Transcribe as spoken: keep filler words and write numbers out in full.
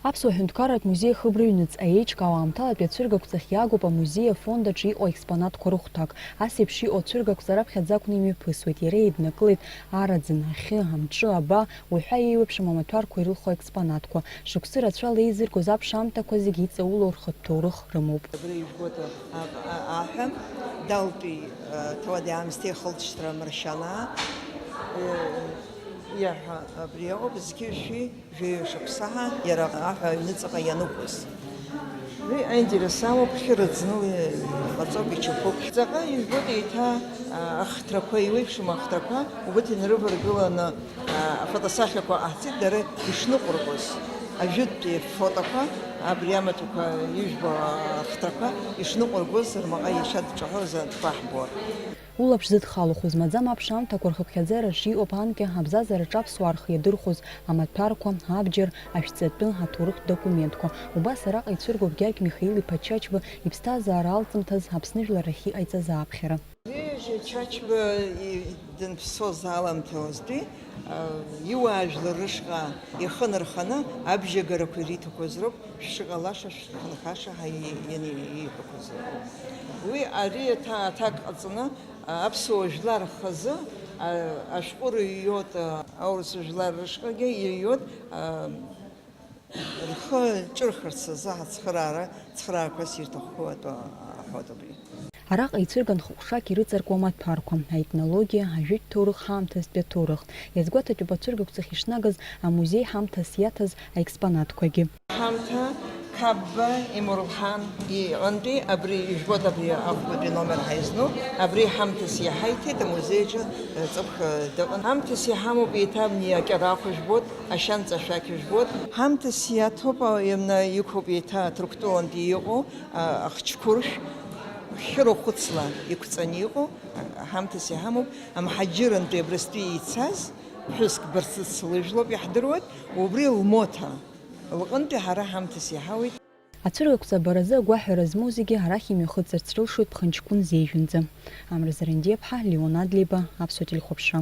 Аԥсуа ҳәынҭқарратә музеи ахыбра ҩныҵҟа еиҿкаау аамҭалатәи ацәыргақәҵахь иаагоуп амузеи афонд аҿы иҟоу аекспонатқәа рыхәҭак. Ас еиԥш иҟоу ацәыргақәҵа раԥхьаӡа акәны имҩаԥысуеит, иара еиднакылеит араӡын, ахьы, амҿы, аба, уҳәа еиуеиԥшым амаҭәарқәа ирылху аекспонатқәа. Шықәсы рацәала еизыргоз аԥшаамҭақәа зегьы иҵаулоу рхатә ҭоурых рымоуп. Абри ижәбоит, а, а, аҳәа, Далтәи, а, ҭауади-аамсҭеи ахылҵшьҭра Маршьанаа, э, иаҳәа абри ауп, зқьи жәшәи жәаҩа шықәса ҳа иара аҳәа аҩныҵҟа ианықәыз. Уи аинтерес амоуп, хьы рыӡныла иҟаҵоуп, ичаԥоуп. Ҵаҟа ижәбоит еиҭа, а, ахҭрақәа, еиуеиԥшым ахҭрақәа, убырҭ инрываргыланы, а, афотосахьақәа ҟаҳҵеит, дара ишныҟәыргоз, ажәытәтәи фотоқәа, абри амаҭәақәа ижәбо ахҭрақәа ишныҟәыргоз рмаҟа иашьа дҿаҳәозар, дкәаҳбуа. Улаԥш зыдхалахоз маӡам аԥшаамҭақәа рхыԥхьаӡараҿы иҟоуп анкьа абзазараҿы аԥсуаа рхы иадырхәоз амаҭәарқәа, абџьар, ашәҵатәы, аҭоурыхтә документқәа. Убас араҟа ицәыргоуп Гьаргь Михаил-иԥа Чачба иԥсҭазаара алҵымҭаз Аԥсны жәлар рахь иҟаиҵаз ааԥхьара. Ҩажәа Чачба и-, данԥсоз аламҭалазтәи, а, иуаажәлар рышҟа ихы нарханы абжьагарақәа ириҭақәаз роуп, шәшыҟалаша, шәхынҳәаша ҳәа и-, иани-, ииҳәақәаз роуп. Уи ари аҭа-, аҭак ҟаҵаны, а, аԥсуа жәлар рхазы, а, ашәҟәы рыҩуеит, а, аурыс жәлар рышҟагьы иҩуеит, а, рхы ҿырхырц азы ацхыраара, цхыраарқәас ирҭаху атәы аҳәоит абри. Араҟа ицәырган хықәкшак ирыҵаркуа амаҭәарқәа, аетнологиа, ажәытә ҭоурых ҳаамҭазтәи аҭоурых. Иазгәаҭатәуп ацәыргақәҵахь ишнагаз амузеи ҳамҭас иаҭаз аекспонатқәагьы. Ҳамҭа Қапба Емурхан иҟынтәи абри ижәбоит, абри ахәбатәи номер ҳаизну, абри ҳамҭас иҳаиҭеит, амузеи аҿы, э, ҵыԥх, э, дыҟан. Ҳамҭас иҳамоуп еиҭа абни акьарахә жәбоит, ашьанҵа ашәақь жәбоит. Ҳамҭас иаҭоуп, а, имна иқәуп еиҭа Ҭырқәтәылантәи иҟоу, а, ахчқәыршә, хьырахәыцла иқәҵаны иҟоу, а, ҳамҭас иҳамоуп. Амҳаџьырантәи Абрыстәи ицаз ԥҳәыск Барцыц лыжәлоуп иаҳдыруеит, убри лмоҭа лҟынтәи ҳара ҳамҭас иҳауеит. Ацәыргақәҵа абаразы агәаҳәара змоу зегьы арахь имҩахыҵырц рылшоит Ԥхынҷкәын зежәынӡа. Амра Зарандиаԥҳа, Леон Адлеиба, Аԥсуа телехәаԥшра.